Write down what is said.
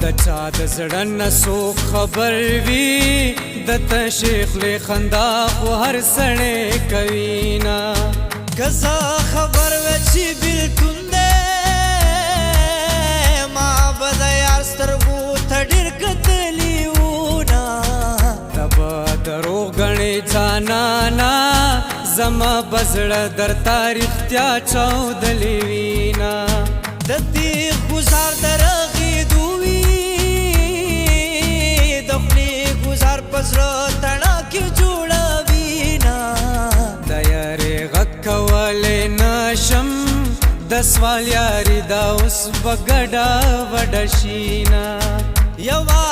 د چا د زړه نه څوک خبر وي، د تشې خولې خندا خو هر سړی کوي نه. که زه خبر وه چې بېلتون دی، ما به د یار سترګو ته ډېر کتلي وو نه. ته به دروغ ګڼې جانانا، زما به زړه درته رښتیا چاودلې وي نه. د تیغ ګزار د رغېدو وي، د خولې ګزار په زړه تڼاکې جوړوي نه. د یارې غږ کولی نه شم، د سوال یاري دا اوس به ګډه وډه شي نه. یوه